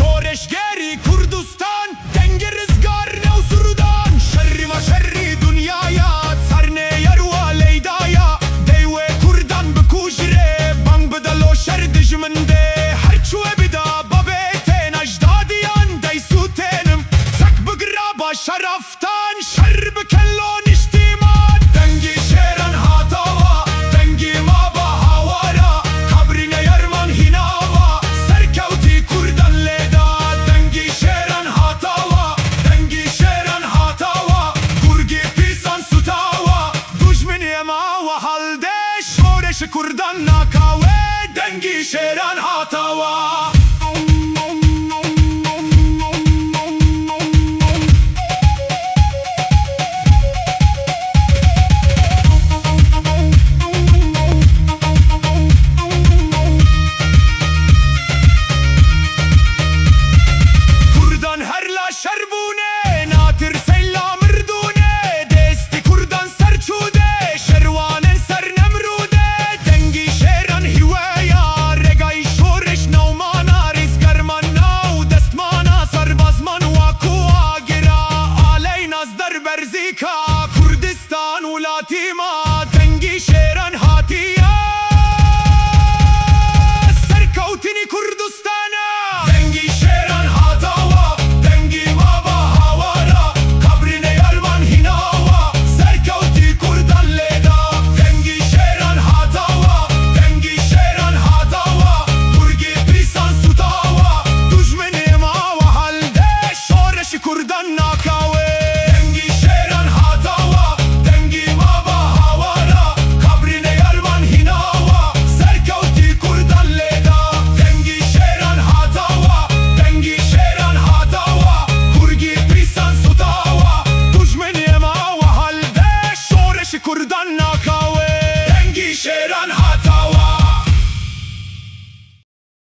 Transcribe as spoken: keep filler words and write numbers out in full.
Şoreşgerî Kurdistan, dengê rizgar new sûrdan. Şerî ma şerî dinyaya, sarnê yer wa leyda ya. Dey wê Kurdan bikujrê, bang bide lo şer dijmin de. Her çi wê bida babê tên, ejdadiyan dey sûtênim. Sek bigira ba şereftan, şer bike lo niştîman. Dengî şêran hatawa, dengî ma ba hawara. Kabrî neyerman hînawa, serkewtî Kurdan lêda. Dengî şêran hatawa, dengî şêran hatawa. Gurgî pîsan sutawa, dujminê ma wa halde. Şoreşê Kurdan nakawe, dengî şêran hatawa.